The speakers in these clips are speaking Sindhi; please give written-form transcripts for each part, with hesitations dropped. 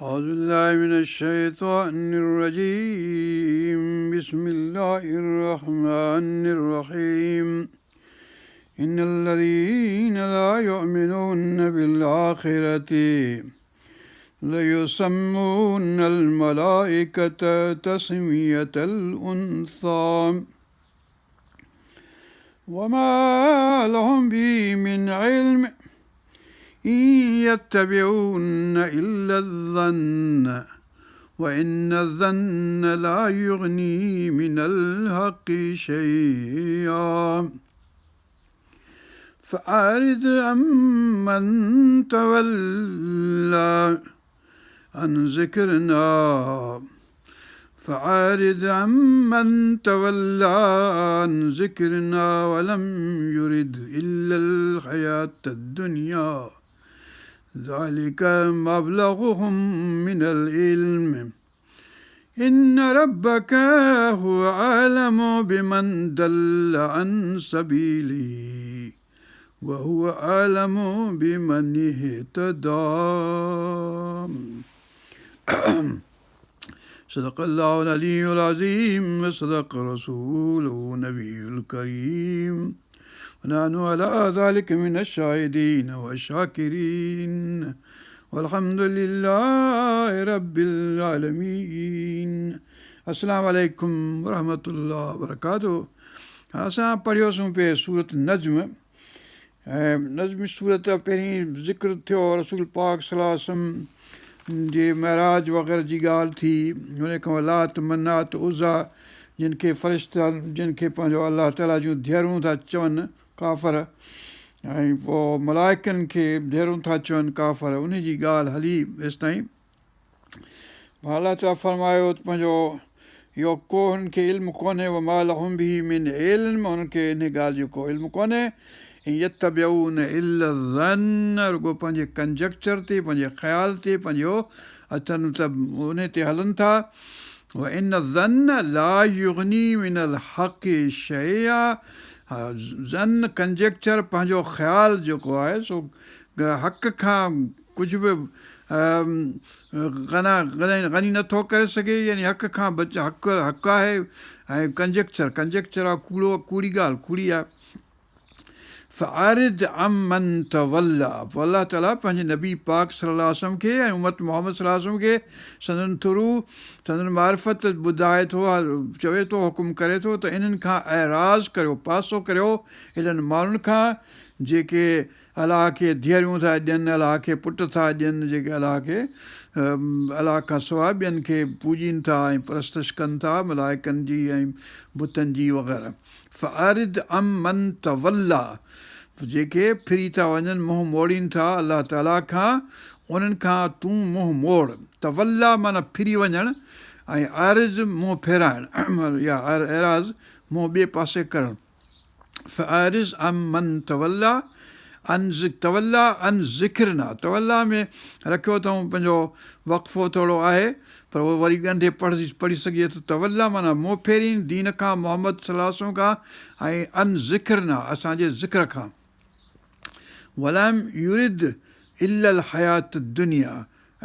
أعوذ بالله من الشيطان الرجيم بسم الله الرحمن الرحيم إن الذين لا يؤمنون بالآخرة ليسمون الملائكة تسمية الأنثى وما لهم به من علم إن يتبعون إلا الظن وإن الظن لا يغني من الحق شيئا فأعرض عمن تولى عن ذكرنا فأعرض عمن تولى عن ذكرنا ولم يرد إلا الحياة الدنيا ذلك مبلغهم من العلم إن ربك هو أعلم بمن ضل عن سبيله وهو أعلم بمن اهتدى صدق الله العلي العظيم وصدق رسوله النبي الكريم ونحن على ذلك من الشاهدين والشاكرين والحمد لله رب العالمين السلام عليڪم ورحمة الله وبرڪاته اسان پڙهيوسون پئي سورت نجم ۽ نجم سورت پهرين ذڪر ٿيو رسول پاڪ صلي الله عليه وسلم جي معراج وغيره جي ڳالهه ٿي ان کان لات منات عزيٰ جن کي فرشتا جن کي پنهنجو الله تعاليٰ جون ڌيئرون ٿا چون ڪافر ۽ پوء ملائڪن کي ڌيئرون ٿا چون ڪافر ان جي ڳالهه هلي هيستائين الله تعاليٰ فرمايو ته پنهنجو اهو ڪو هنن کي علم ڪونهي وما لهم به من علم هنن کي ان ڳالهه جو ڪو علم ڪونهي ان يتبعون الا الظن رڳو پنهنجي ڪنجيڪچر تي پنهنجي خيال تي پنهنجو اچن ته ان تي هلن ٿا وان الظن لا يغني من الحق شيئا ظن ڪنجيڪچر پنهنجو خيال جيڪو آهي سو حق کان ڪجهه به غنا غني نه ٿو ڪري سگهي يعني حق کان بچ حق حق آهي ۽ ڪنجيڪچر ڪنجيڪچر آهي ڪوڙو ڪوڙي ڳالهه ڪوڙي آهي فاعرض عمن تولي پوء الله تعالي پنهنجي نبي پاڪ صلي الله عليه وسلم کي ۽ امت محمد صلي الله عليه وسلم کي سندن ٿرو سندن معرفت ٻڌائي ٿو چوي ٿو حڪم ڪري ٿو ته انهن کان اعراض ڪريو پاسو ڪريو انهن ماڻهن کان جيڪي الله کي ڌيئرون ٿا ڏين، الله کي پٽ ٿا ڏين، جيڪي الله کي الله کان سواء ٻين کي پوڄين ٿا ۽ پرستش ڪن ٿا، ملائڪن جي ۽ بتن جي وغيره. فاعرض عمن توليٰ جيڪي ڦري ٿا وڃن، منهن موڙين ٿا الله تعاليٰ کان، انهن کان تون منهن موڙ. توليٰ معنيٰ ڦري وڃڻ ۽ اعرض منهن ڦيرائڻ يا اعراض منهن ٻئي پاسي ڪرڻ. فاعرض عمن توليٰ عن توليٰ عن ذڪرنا توليٰ ۾ رکيو اٿئون پنهنجو وقفو ٿورو آهي پر اهو وري ڳنڍي پڙهي پڙهي سگهجي ٿو توليٰ معنيٰ منهن ڦيرين دين کان محمد صلي الله عليه وسلم کان ۽ عن ذڪرنا اسان جي ذڪر کان ولم يرد الا الحياة الدنيا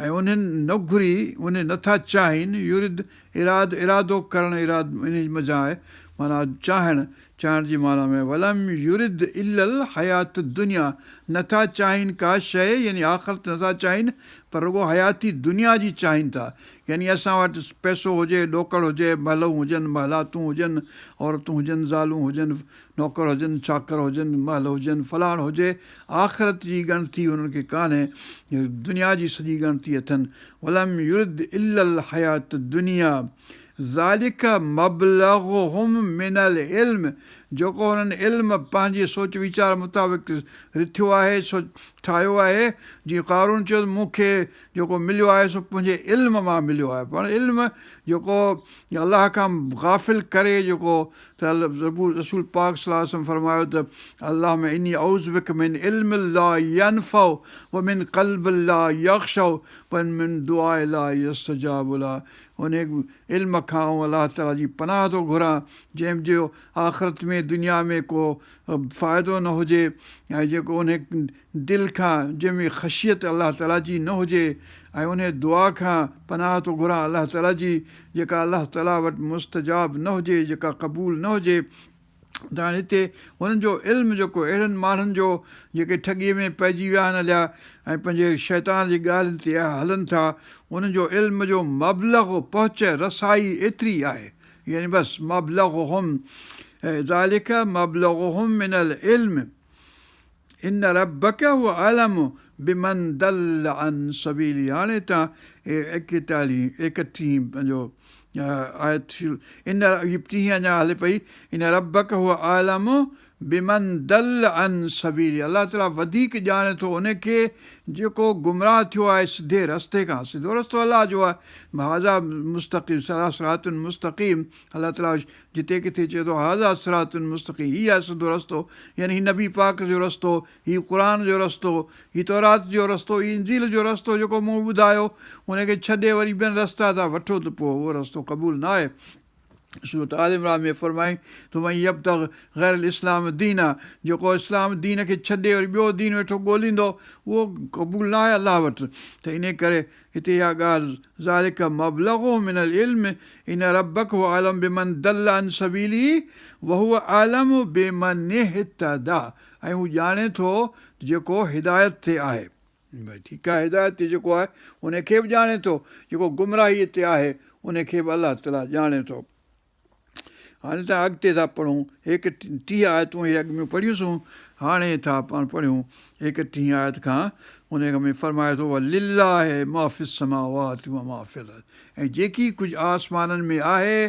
۽ انهن نه گهري، اهي نه ٿا چاهين، يرد اراد ارادو ڪرڻ اراد انهي منجهان آهي معنيٰ چاهڻ، چاهڻ جي معنيٰ ۾، ولم يرد الا الحياة الدنيا نه ٿا چاهين ڪا شيء يعني آخرت نه ٿا چاهين پر رڳو حياتي دنيا جي چاهين ٿا يعني اسان وٽ پئسو هجي، ڏوڪڙ هجي، محلون هجن، محلاتون هجن، عورتون هجن، زالون هجن، نوڪر هجن، چاڪر هجن، محل هجن، فلاڻ هجي، آخرت جي ڳڻتي هنن کي ڪانهي، دنيا جي سڄي ڳڻتي اٿن. ولم يرد الا الحياة الدنيا ذلک مبلغهم من العلم جيڪو هنن علم پنهنجي سوچ ويچار مطابق رٿيو آهي، سو ٺاهيو آهي، جيئن قارون چيو ته مون کي جيڪو مليو آهي سو پنهنجي علم مان مليو آهي پر علم جيڪو الله کان غافل ڪري جيڪو ته رسول پاڪ صلي الله عليه وسلم فرمايو ته اللهم اني اعوذ بک من علم لا ينفع ومن قلب لا يخشع ومن دعاء لا يستجاب له ان علم کان آئون الله تعالي جي پناهه ٿو گهران جنهن جو آخرت ۾ ۾ دنيا ۾ ڪو فائدو نه هجي ۽ جيڪو انهي دل کان جنهن ۾ خشيت الله تعالي جي نه هجي ۽ انهي دعا کان پناهه ٿو گهران الله تعالي جي جيڪا الله تعالي وٽ مستجاب نه هجي جيڪا قبول نه هجي. ته هاڻي هتي هنن جو علم جيڪو اهڙن ماڻهن جو جيڪي ٺڳيء ۾ پئجي ويا آهن هليا ۽ پنهنجي شيطان جي ڳالهين تي هلن ٿا انهن جو علم جو مبلغ پهچ رسائي ايتري آهي يعني بس مبلغهم ذلڪ مبلغهم من العلم ان ربک هو اعلم بمن ضل عن سبيله هاڻي هتان ايڪيتاليهين، ايڪٽيهين پنهنجو آيت شروع ان هي ٽيهين اڃا هلي پئي ان ربک هو اعلم بمن ضل عن سبيله الله تعالي وڌيڪ ڄاڻي ٿو ان کي جيڪو گمراهه ٿيو آهي سڌي رستي کان سڌو رستو الله جو آهي هذا مستقيم صراط مستقيم الله تعالي جتي ڪٿي چئي ٿو هذا صراط مستقيم هي آهي سڌو رستو يعني هي نبي پاڪ جو رستو، هي قرآن جو رستو، هي تورات جو رستو، هي انجيل جو رستو جيڪو مون ٻڌايو ان کي ڇڏي وري ٻين رستا ٿا وٺو ته پوء اهو رستو قبول نه آهي. سورة آل عمران ۾ فرمائي ٿو ومن يبتغ غير الاسلام دينا جيڪو اسلام دين کي ڇڏي وري ٻيو دين ويٺو ڳوليندو اهو قبول نه آهي الله وٽ ته انهي ڪري هتي اها ڳالهه، ذلک مبلغهم من العلم ان ربک هو اعلم بمن ضل عن سبيله وهو اعلم بمن اهتدي ۽ هو ڄاڻي ٿو جيڪو هدايت تي آهي. ڀئي ٺيڪ آهي هدايت تي جيڪو آهي ان کي به ڄاڻي ٿو جيڪو گمراهي تي آهي ان کي به الله تعالي ڄاڻي ٿو. هاڻي ٿا اڳتي ٿا پڙهون 31 آيتون اهي اڳ ۾ پڙهيونسون هاڻي ٿا پاڻ پڙهيون 31 آيت کان ان ۾ فرمائي ٿو ولله ما في السماوات وما في الارض ۽ جيڪي ڪجهه آسمانن ۾ آهي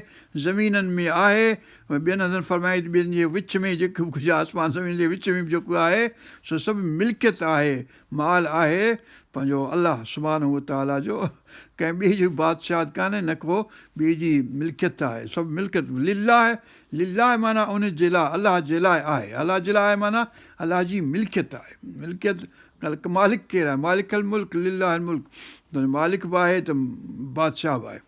زمينن ۾ آهي ٻين هنڌن فرمائي ته ٻين جي وچ ۾ جيڪو ڪجهه آسمان زمين جي وچ ۾ به جيڪو آهي سو سڀ ملڪيت آهي مال آهي پنهنجو الله سبحانه وتعاليٰ جو ڪنهن ٻئي جي بادشاهت ڪانهي نه ڪو ٻئي جي ملڪيت آهي سڀ ملڪيت لله لله معنيٰ ان جي لاء الله جي لاء آهي الله جي لاء آهي معنيٰ الله جي ملڪيت آهي ملڪيت مالڪ ڪير آهي مالڪ الملڪ لله الملڪ مالڪ به آهي ته بادشاهه به آهي.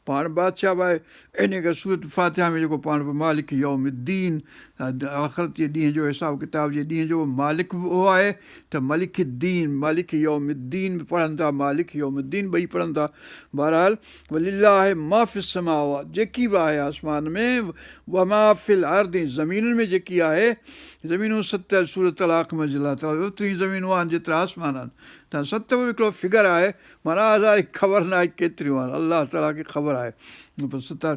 پاڻ بادشاهه به آهي انهيء ڪري سورة فاتحه ۾ جيڪو پاڻ مالڪ يوم الدين آخرت جي ڏينهن جو حساب ڪتاب جي ڏينهن جو مالڪ به اهو آهي ته ملڪ الدين مالڪ يوم الدين به پڙهن ٿا مالڪ يوم الدين ٻئي پڙهن ٿا بهرحال ولله ما في السماوات جيڪي به آهي آسمان ۾ وما في الارض زمينن ۾ جيڪي آهي زمينون ست سورة طلاق ۾ الله تعالي اوتريون زمينون آهن جيترا آسمان آهن ته ست به هڪڙو فگر آهي معنيٰ اسان کي خبر ناهي ڪيتريون آهن الله تعاليٰ کي خبر آهي پر ستر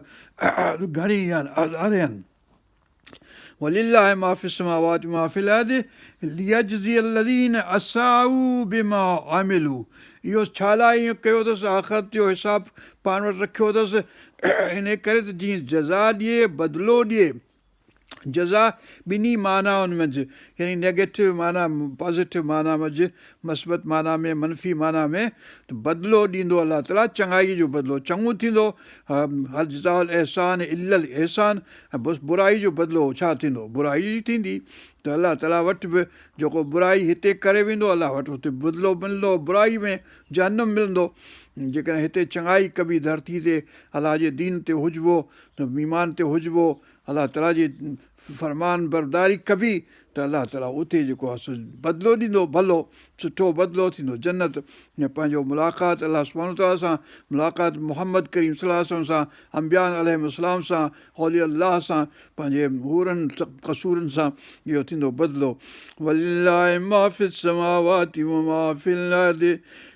گهڻي آهن هزارين آهن ولله ما في السماوات وما في الارض ليجزي الذين اساءوا بما عملوا اهو ڇا لاء ائين ڪيو اٿس آخرت جو حساب پاڻ وٽ رکيو اٿس ان ڪري ته جيئن جزا ڏئي بدلو ڏئي جزا ٻنهي معنائن منجهه يعني نيگيٽو معنيٰ پازيٽو معنيٰ منجهه، مثبت معنيٰ ۾ منفي معنيٰ ۾ ته بدلو ڏيندو الله تعاليٰ چڱائي جو بدلو چڱو ٿيندو هل جزاء الاحسان الا الاحسان ۽ بس برائي جو بدلو ڇا ٿيندو برائي ئي ٿيندي ته الله تعاليٰ وٽ به جيڪو برائي هتي ڪري ويندو الله وٽ اتي بدلو ملندو برائي ۾ جهنم ملندو جيڪڏهن هتي چڱائي ڪبي ڌرتي تي الله جي دين تي هجبو ته ايمان تي هجبو الله تعاليٰ جي فرمان برداري ڪبي ته الله تعاليٰ اتي جيڪو آهي سو بدلو ڏيندو ڀلو سٺو بدلو ٿيندو جنت ۾ پنهنجو ملاقات الله سبحانه وتعاليٰ سان ملاقات محمد ڪريم صلي الله عليه وسلم سان انبياء عليهم السلام سان اولياء الله سان پنهنجي حورن قصورن سان اهو ٿيندو بدلو ولله ما في السماوات وما في الارض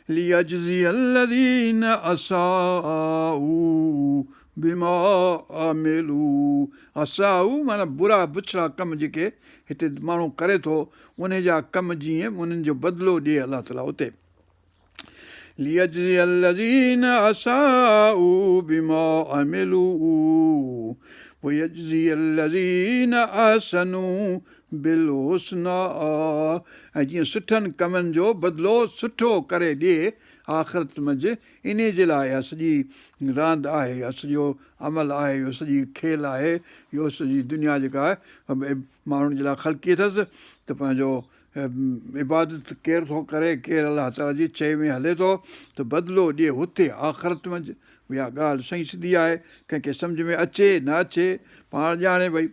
ليجزي الذين اساءوا بما عملوا اساءوا معنيٰ برا بڇڙا ڪم جيڪي هتي ماڻهو ڪري ٿو انهي جا ڪم جيئن انهن جو بدلو ڏئي الله تعالي اتي ليجزي الذين اساءوا بما عملوا ويجزي الذين احسنوا بالحسنيٰ ۽ جيئن سٺن ڪمن جو بدلو سٺو ڪري ڏئي آخرت منجهه انهيء جي لاء اها سڄي راند آهي، اها سڄو عمل آهي، اهو سڄي کيل آهي، اهو سڄي دنيا جيڪا آهي ماڻهن جي لاء خلقي اٿس ته پنهنجو عبادت ڪير ٿو ڪري، ڪير الله تعاليٰ جي چئي ۾ هلي ٿو ته بدلو ڏئي هتي آخرت منجه. اها ڳالهه سئين سڌي آهي، ڪنهن کي سمجه ۾ اچي نه اچي پاڻ ڄاڻي ڀئي.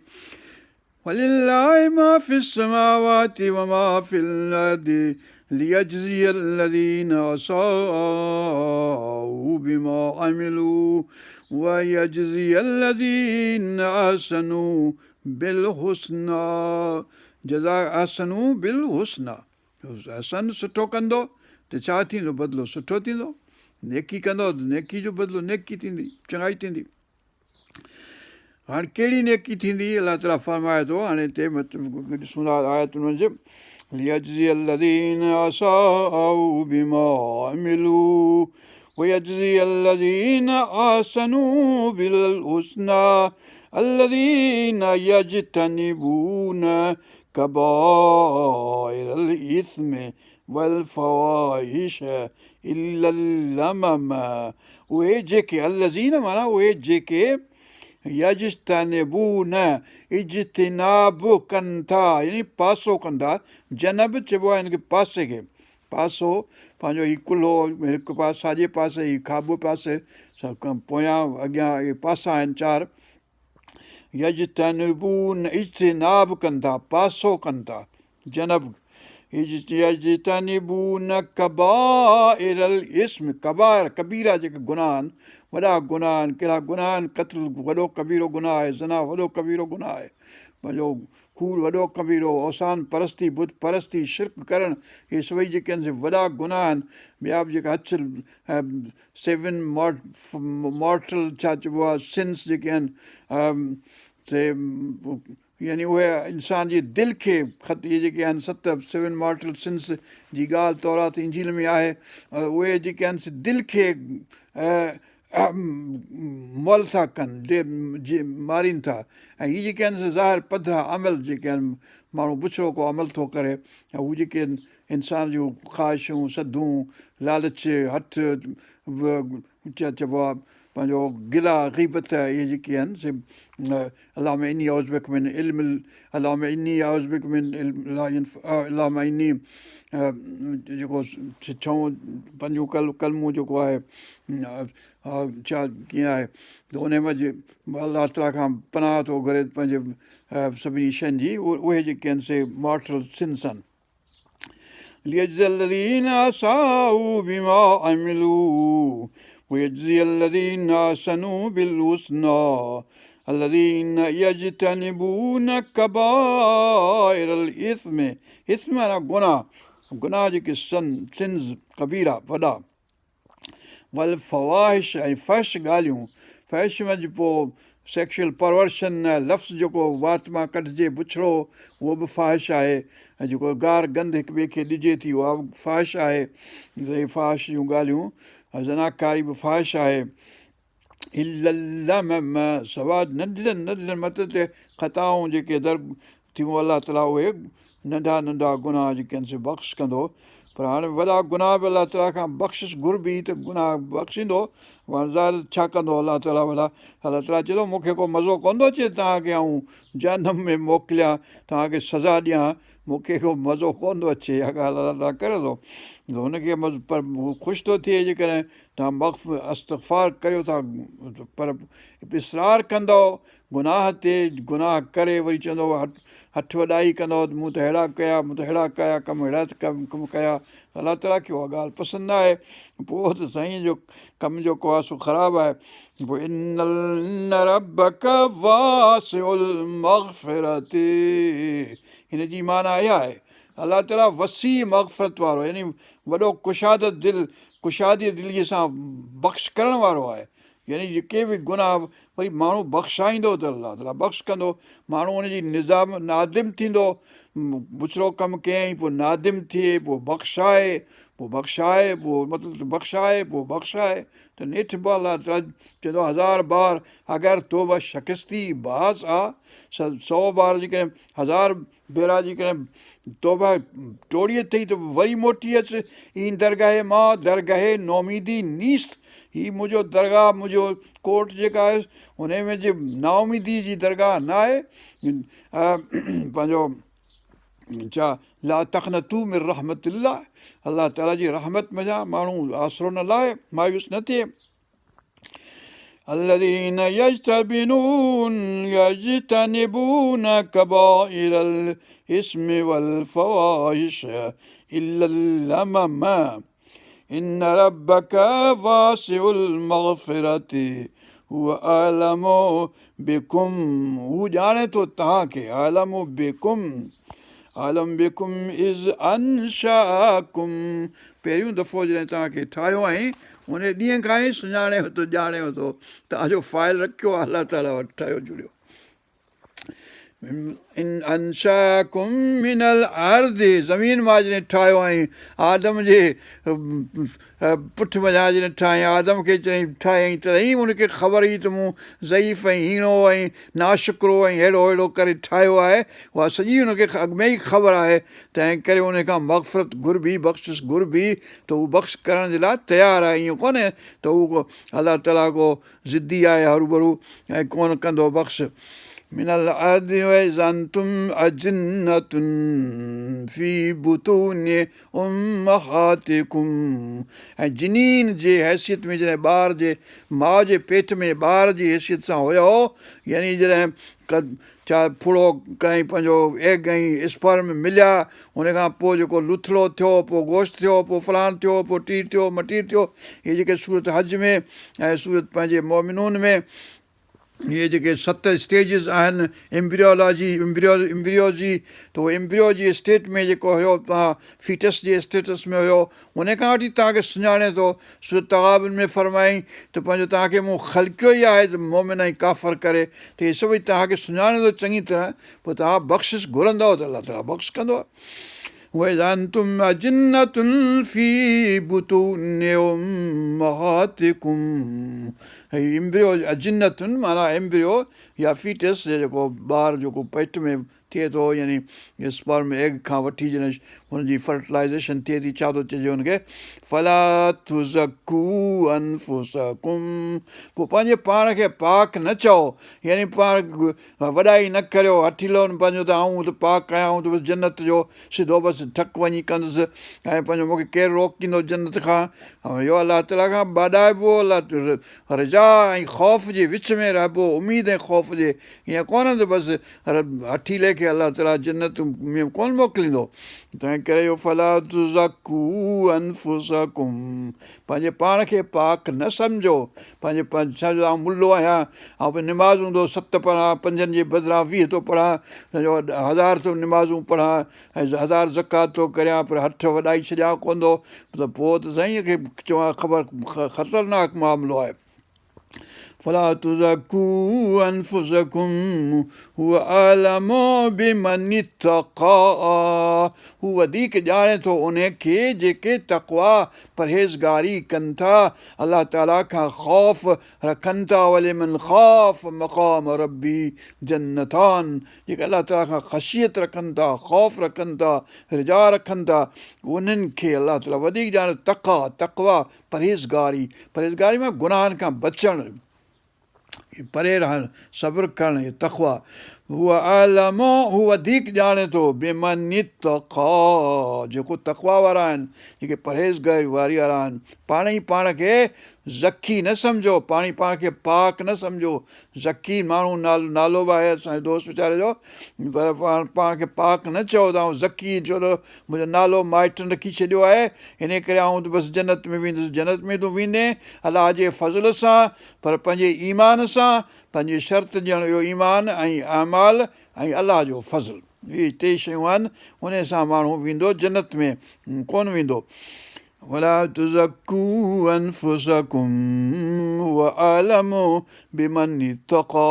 ولله ما في السماوات وما في الارض ليجزي الذين اساءوا بما عملوا ويجزي الذين احسنوا بالحسنيٰ جزاء احسنوا بالحسنيٰ احسن سٺو ڪندو ته ڇا ٿيندو بدلو سٺو ٿيندو نيڪي ڪندو ته نيڪي جو بدلو نيڪي ٿيندي چڱائي ٿيندي هاڻ ڪهڙي نيڪي ٿيندي الله تعاليٰ فرمائي ٿو هاڻي هتي ڏسون ٿا آيتن منجه ليجزي الذين اساءوا بما عملوا ويجزي الذين احسنوا بالحسنى الذين يجتنبون ڪبائر الاثم والفواحش الا اللمم اهي جيڪي الذين معنيٰ اهي جيڪي يجتنبون اجتناب ڪن ٿا يعني پاسو ڪن ٿا جنب چئبو آهي هن کي پاسي کي پاسو پنهنجو هي ڪلهو هڪ پاسي ساڄي پاسي هي کاٻي پاسي پويان اڳيان اهي پاسا آهن چار يجتنبون اجتناب ڪن ٿا پاسو ڪن ٿا جنب يجتنبون ڪبائر الاثم ڪبائر ڪبيرا جيڪي گناهه آهن وڏا گناهه آهن ڪهڙا گناهه آهن قتل وڏو ڪبيرو گناهه آهي زنا وڏو ڪبيرو گناهه آهي پنهنجو ڪوڙ وڏو ڪبيرو، اوثان پرستي، بت پرستي، شرڪ ڪرڻ، اهي سڀئي جيڪي آهن سي وڏا گناهه آهن. ٻيا به جيڪا هچ سيون مارٽل ڇا چئبو آهي سنس جيڪي آهن سي يعني اهي انسان جي دل کي خط اهي جيڪي آهن ست سيون مارٽل سنس جي ڳالهه تورات انجيل ۾ آهي اهي جيڪي آهن سي دل کي مئل ٿا ڪن، جي مارين ٿا ۽ هي جيڪي آهن سي ظاهر پڌرا عمل جيڪي آهن ماڻهو بڇڙو ڪو عمل ٿو ڪري ۽ هو جيڪي آهن انسان جون خواهشون سڌون لالچ هٺ ڇا چئبو آهي پنهنجو گلا غيبت اهي جيڪي آهن سي اللهم اني اعوذ بک من علم اللهم اني اعوذ بک من علم لا ينفع اللهم اني جيڪو ڇهون پنجون ڪل ڪلمو جيڪو آهي ڇا ڪيئن آهي ته ان منجه الله تعاليٰ کان پناهه ٿو گهري پنهنجي سڀني شين جي اهي جيڪي آهن سي مارٽل سنس آهن ليجزي الذين اساءوا بما عملوا ويجزي الذين احسنوا بالحسنى الذين يجتنبون ڪبائر الاثم اثم معنيٰ گناهه گناهه جيڪي سن سنز ڪبيرا وڏا والفواحش ۽ فحش ڳالهيون، فحش منجه پوء سيڪشوئل پرورشن لفظ جيڪو وات مان ڪڍجي بڇڙو اهو به فاحش آهي ۽ جيڪو گار گند هڪ ٻئي کي ڏجي ٿي اها به فاحش آهي ته اهي فاحش جون ڳالهيون زناڪاري به فاحش آهي الا اللمم سوا ننڍڙن ننڍڙن مطلب ته خطائون جيڪي در ٿيون الله تعاليٰ اهي ننڍا ننڍا گناهه جيڪي آهن سي بخش ڪندو پر هاڻي وڏا گناهه به الله تعاليٰ کان بخشش گهربي ته گناهه بخشيندو ظاهر ڇا ڪندو الله تعاليٰ ڀلا الله تعاليٰ چئي ٿو مون کي ڪو مزو ڪونه ٿو اچي توهان کي آئون جهنم ۾ موڪليان توهان کي سزا ڏيان مون کي ڪو مزو ڪونه ٿو اچي اها ڳالهه الله تعاليٰ ڪري ٿو هن کي پر هو خوش ٿو ٿئي جيڪڏهن توهان مغف استغفار ڪريو ٿا پر اصرار ڪندؤ گناهه تي گناهه ڪري وري چوندؤ هٺ وڏائي ڪندؤ ته مون ته ههڙا ڪيا مون ته ههڙا ڪيا ڪم ههڙا ڪم ڪيا الله تعاليٰ کي اها ڳالهه پسند نه آهي پوء ته سائين جو ڪم جيڪو آهي سو خراب آهي پوء ان ربڪ واسع المغفرت هن جي معنيٰ اها آهي الله تعاليٰ وسيع مغفرت وارو يعني وڏو ڪشاده دل ڪشادي دليء سان بخش ڪرڻ وارو آهي يعني جيڪي به گناهه وري ماڻهو بخشائيندو ته الله تعاليٰ بخش ڪندو ماڻهو ان جي نظام نادم ٿيندو بڇڙو ڪم ڪيائين پوء نادم ٿئي پوء بخشائي پوء بخشائي پوء مطلب ته بخشائي پوء بخشائي ته نيٺ به الله تعاليٰ چوندو هزار بار اگر توبه شڪستي باز آ سو بار جيڪڏهن هزار ڀيرا جيڪڏهن توبه ٽوڙي اٿئي ته وري موٽي اچ این درگاهه ما درگاهه نوميدي نيست هي منهنجو درگاهه منهنجو ڪورٽ جيڪا آهي ان ۾ جي نااميدي جي درگاهه نه آهي پنهنجو. ڇا لا تقنطوا من رحمت الله الله تعالي جي رحمت منجهان ماڻهو آسرو نه لاهي، مايوس نه ٿئي. الذين يجتبنون يجتنبون كبائر الاثم والفواحش الا اللمم ان ربک واسع المغفرة هو اعلم بڪم هو ڄاڻي ٿو توهان کي اعلم بڪم اعلم بڪم اذ انشاڪم پهريون دفعو جڏهن توهان کي ٺاهيو هئائين ان ڏينهن کان ئي سڃاڻي ٿو ڄاڻي ٿو توهان جو فائل رکيو آهي الله تعاليٰ وٽ ٺاهيو جڙيو ان انشاڪم من الارض زمين مان جڏهن ٺاهيو هئائين آدم جي پٺ منجهان جڏهن ٺاهيائين آدم کي جڏهن ٺاهيائين تڏهن ئي ان کي خبر هئي ته مون ضعيف ۽ هيڻو ۽ ناشڪرو ۽ ههڙو ههڙو ڪري ٺاهيو آهي اها سڄي ان کي اڳ ۾ ئي خبر آهي تنهن ڪري ان کان مغفرت گهربي بخشش گهربي ته هو بخش ڪرڻ جي لاء تيار آهي ائين ڪونهي ته هو الله تعاليٰ ڪو ضدي آهي هروڀرو ۽ ڪونه ڪندو بخش. من الارض واذ انتم اجنة في بطون امهاتڪم ۽ جنين جي حيثيت ۾ جڏهن ٻار جي ماء جي پيٽ ۾ ٻار جي حيثيت سان هيؤ يعني جڏهن ڇا ڦڙو ڪنهن پنهنجو ايگ ۽ اسپرم مليا، ان کان پوء جيڪو لوٿڙو ٿيو، پوء گوشت ٿيو، پوء فلان ٿيو، پوء ٽير ٿيو، مٽير ٿيو، اهي جيڪي سورت حج ۾ ۽ سورت پنهنجي مومنون ۾ اهي جيڪي ست اسٽيجز آهن ايمبريولاجي ايمبريو ايمبريو جي ته اهو ايمبريو جي اسٽيٽ ۾ جيڪو هيو توهان فيٽس جي اسٽيٽس ۾ هيو ان کان وٺي توهان کي سڃاڻي ٿو. سورة تغابن ۾ فرمايائين ته پنهنجو توهان کي مون خلقيو ئي آهي ته مؤمن ۽ ڪافر ڪري ته هي سڀئي توهان کي سڃاڻي ٿو چڱي طرح پوء توهان بخشش گهرندؤ ته الله تعاليٰ بخش ڪندو. واذ انتم اجنة في بطون امهاتڪم هي ايمبريو اجنة معنيٰ ايمبريو يا فيٽس جيڪو ٻار جيڪو پيٽ ۾ ٿئي ٿو يعني اسپرم ايگ کان وٺي جڏهن هن جي فرٽلائيزيشن ٿئي ٿي ڇا ٿو چئجي هن کي فلا تزڪو انفسڪم پوء پنهنجي پاڻ کي پاڪ نه چئو يعني پاڻ وڏائي نه ڪريو هٺيلو پنهنجو ته آئون ته پاڪ آهيان آئون ته بس جنت جو سڌو بس ٺڪ وڃي ڪندس ۽ پنهنجو مونکي ڪير روڪيندو جنت کان اهو الله تعاليٰ کان ٻاڏائبو الله رجا ۽ خوف جي وچ ۾ رهبو اميد ۽ خوف جي ائين ڪونه ته بس هٺيلي کي الله تعاليٰ جنت ۾ ڪونه موڪليندو، تنهن ڪري اهو فلا تزڪو انفسڪم پنهنجي پاڻ کي پاڪ نه سمجهو، پنهنجي ڇا جو آئون ملو آهيان، آئون به نمازون ٿو ست پڙهان، پنجن جي بدران 20 ٿو پڙهان، 1000 ٿو نمازون پڙهان ۽ 1000 زڪوات ٿو ڪريان پر هٺ وڏائي ڇڏيان ڪونه ٿو ته پوء ته سائين کي چوان خبر خطرناڪ معاملو آهي. فلا تزڪو انفسڪم هو اعلم بمن اتقي هو وڌيڪ ڄاڻي ٿو انهي کي جيڪي تقويٰ، پرهيزگاري، ڪن ٿا، الله تعالي کان خوف رکن ٿا ولمن خاف مقام ربه جنتان جيڪي الله تعالي کان خشيت رکن ٿا، خوف رکن ٿا، رجا رکن ٿا انهن کي الله تعالي وڌيڪ ڄاڻي ٿو تقيٰ، تقويٰ، پرهيزگاري، پرهيزگاري معنيٰ گناهن کان بچڻ، پري رهڻ، صبر ڪرڻ، اهو تقويٰ. هو اعلم، هو وڌيڪ ڄاڻي ٿو، بمن اتقيٰ، جيڪو تقويٰ وارا آهن، جيڪي پرهيزگاري وارا آهن. پاڻ ئي پاڻ کي ذڪي نه سمجهو، پاڻ ئي پاڻ کي پاڪ نه سمجهو، ذڪي ماڻهو نالو به آهي اسان جي دوست ويچاري جو پر پاڻ پاڻ کي پاڪ نه چئو ته آئون ذڪي ڇو ته منهنجو نالو مائٽن رکي ڇڏيو آهي انهي ڪري آئون ته بس جنت ۾ ويندس جنت ۾ تون ويندين الله جي فضل سان پر پنهنجي ايمان سان پنهنجي شرط ڏيڻ اهو ايمان ۽ اعمال ۽ الله جو فضل اهي ٽي شيون آهن انهي سان ماڻهو ويندو جنت ۾ ڪونه ويندو ولا تزڪو انفسڪم هو اعلم بمن اتقي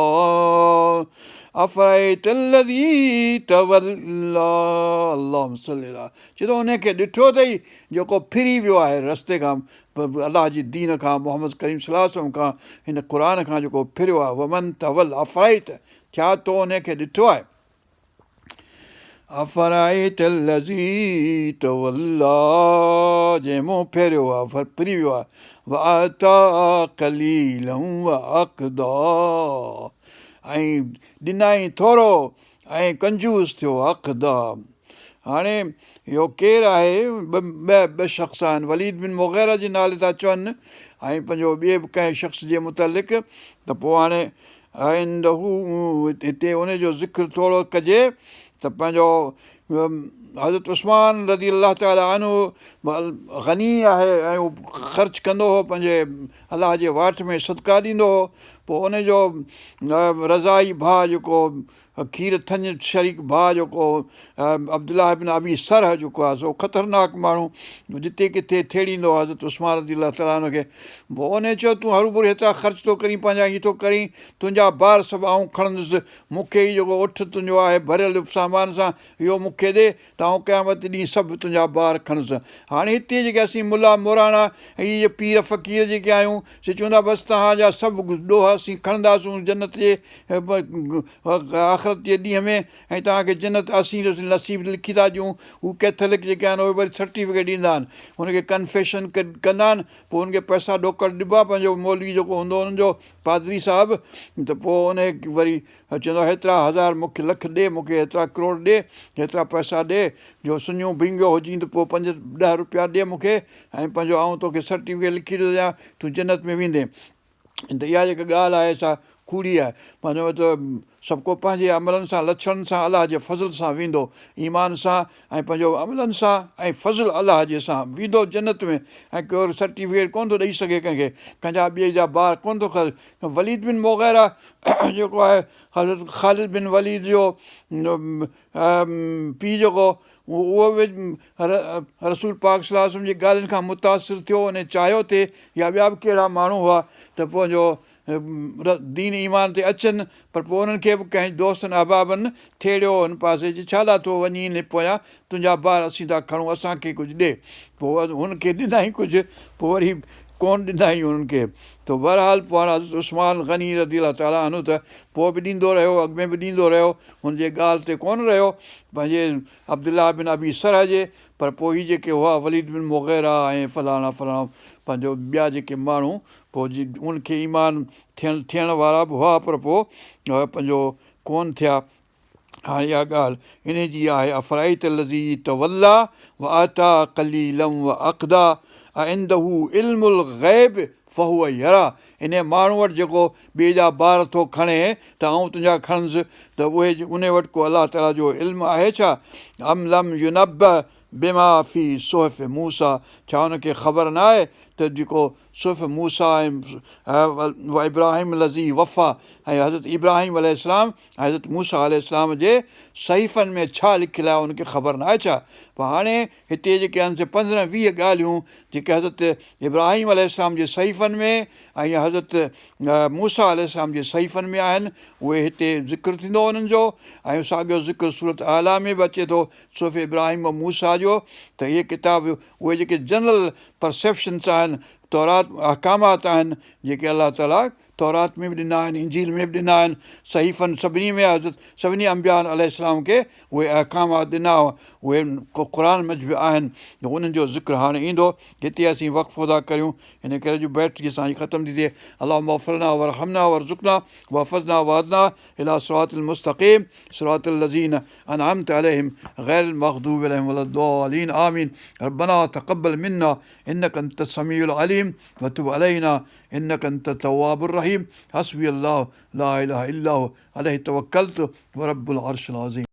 افرايت الذي تولي اللهم صل علي چي ٿو انهي کي ڏٺو اٿئي جيڪو ڦري ويو آهي رستي کان الله جي دين کان محمد ڪريم صلي الله عليه وسلم کان هن قرآن کان جيڪو ڦريو آهي ومن تولي افرايت ڇا تو انهي کي ڏٺو آهي افرايت الذي تولي جنهن منهن ڦيريو آهي ڦري ويو آهي واعطي قليلا واڪدي ۽ ڏنائين ٿورو ۽ ڪنجوس ٿيو اڪدي. هاڻي اهو ڪير آهي؟ ٻه ٻه شخص آهن، وليد بن مغيره جي نالي ٿا چون ۽ پنهنجو ٻئي به ڪنهن شخص جي متعلق ته پوء هاڻي عنده هتي ان جو ذڪر ٿورو ڪجي ته پنهنجو حضرت عثمان رضي الله تعالٰي عنه غني آهي ۽ اهو خرچ ڪندو هو پنهنجي الله جي واٽ ۾ صدقا ڏيندو هو پوء ان جو رضاعي ڀاء جيڪو کير ٿڃ شريڪ ڀاء جيڪو عبدالله بن ابي سرح جيڪو آهي سو خطرناڪ ماڻهو جتي ڪٿي ٿيڙيندو هو حضرت عثمان رضي الله تعالٰي عنه کي پوء انهي چيو تون هروڀرو هيترا خرچ ٿو ڪرين پنهنجا هي ٿو ڪرين تنهنجا بار سڀ آئون کڻندس مون کي هي جيڪو اٺ تنهنجو آهي ڀريل سامان سان اهو مون کي ڏي ته آئون قيامت ڏينهن سڀ تنهنجا بار کڻندس. هاڻي هتي جيڪي اسين ملا موراڻا ۽ اهي پير فقير جيڪي آهيون سي چون ٿا بس توهان جا سڀ ڏوهه اسين کڻنداسون جنت جي آخرت جي ڏينهن ۾ ۽ توهان کي جنت اسين نصيب لکي ٿا ڏيون. هو ڪئٿلڪ جيڪي آهن اهي وري سرٽيفڪيٽ ڏيندا آهن هن کي ڪنفيشن ڪندا آهن پوء هن کي پئسا ڏوڪڙ ڏبا پنهنجو مولوي جيڪو هوندو هنن جو پادري صاحب ته پوء ان وري چوندو آهي هيترا هزار مون کي لک ڏي، مون کي هيترا ڪروڙ ڏي، هيترا پئسا ڏي، جو سڃو ڀينگيو هجين ته پوء پنج ڏهه روپيا ڏي مون کي ۽ پنهنجو آئون توکي سرٽيفڪيٽ لکي ٿو ڏيان تون جنت ۾ ويندين. ته اها جيڪا ڳالهه آهي سا ڪوڙي آهي. پنهنجو ته سڀ ڪو پنهنجي عملن سان لڇڻن سان الله جي فضل سان ويندو ايمان سان ۽ پنهنجو عملن سان ۽ فضل الله جي سان ويندو جنت ۾ ۽ ڪو سرٽيفڪيٽ ڪونه ٿو ڏئي سگهي ڪنهن کي ڪنهن جا ٻئي جا بار ڪونه ٿو کڻي وليد بن مغيره جيڪو آهي حضرت خالد بن وليد جو پيء جيڪو اهو به رسول پاڪ صلي الله عليه وسلم جي ڳالهين کان متاثر ٿيو ان چاهيو ٿي يا ٻيا به ڪهڙا ماڻهو هئا ته پنهنجو دين ايمان تي اچن پر پوء انهن کي به ڪنهن دوستن احبابن ٿيڙيو هن پاسي چي ڇا لاء ٿو وڃين پويان تنهنجا بار اسين ٿا کڻون اسان کي ڪجهه ڏي پوء هن کي ڏنائين ڪجهه پوء وري ڪونه ڏنائين انهن کي ته بهرحال پوء هاڻ حضرت عثمان غني رضي الله تعالٰي عنه ته پوء به ڏيندو رهيو اڳ ۾ به ڏيندو رهيو هن جي ڳالهه تي ڪونه رهيو پنهنجي عبدالله بن ابي سرح جي پر پوء هي جيڪي هئا وليد بن مغيره ۽ فلاڻا فلاڻا پنهنجو ٻيا جيڪي ماڻهو پوء جي ان کي ايمان ٿيڻ ٿيڻ وارا به هئا پر پوء پنهنجو ڪونه ٿيا. هاڻي اها ڳالهه انهي جي آهي افرايت الذي توليٰ واعطيٰ قليلا واڪديٰ اعنده علم الغيب فهو يريٰ انهي ماڻهو وٽ جيڪو ٻئي جا بار ٿو کڻي ته آئون تنهنجا کڻندس ته اهي انهي وٽ ڪو الله تعاليٰ جو علم آهي ڇا ام لم ينبا بما في صحف موسيٰ ڇا ان کي خبر نه آهي ته جيڪو صحف موسيٰ ۽ و ابراهيم الذي وفيٰ ۽ حضرت ابراهيم عليه السلام ۽ حضرت موسيٰ عليه السلام جي صحيفن ۾ ڇا لکيل آهي ان کي خبر ناهي ڇا؟ پر هاڻي هتي جيڪي آهن سي 15 20 ڳالهيون جيڪي حضرت ابراهيم عليه السلام جي صحيفن ۾ ۽ حضرت موسيٰ عليه السلام جي صحيفن ۾ آهن اهي هتي ذڪر ٿيندو انهن جو ۽ ساڳيو ذڪر سورت اعليٰ ۾ به اچي ٿو صحف ابراهيم و موسيٰ جو ته اهي ڪتاب اهي جيڪي جنرل پرسيپشنس آهن، تورات احڪامات آهن جيڪي الله تعاليٰ تورات ۾ به ڏنا آهن، انجيل ۾ به ڏنا آهن، صحيفن سڀني ۾ حضرت سڀني انبياء عليه السلام کي اهي احڪامات ڏنا هئا اهي قرآن منجهه به آهن ته انهن جو ذڪر هاڻي ايندو هتي اسين وقفو ٿا ڪريون ان ڪري جو بيٽري اسان جي ختم ٿي ٿئي اللهم اغفر لنا وارحمنا وارزقنا واحفظنا واهدنا الي صراط المستقيم صراط الذين انعمت عليهم غير المغضوب عليهم ولا الضالين آمين ربنا تقبل منا انك انت السميع العليم وتب علينا انك انت التواب الرحيم حسبي الله لا اله الا هو عليه توكلت ورب العرش العظيم.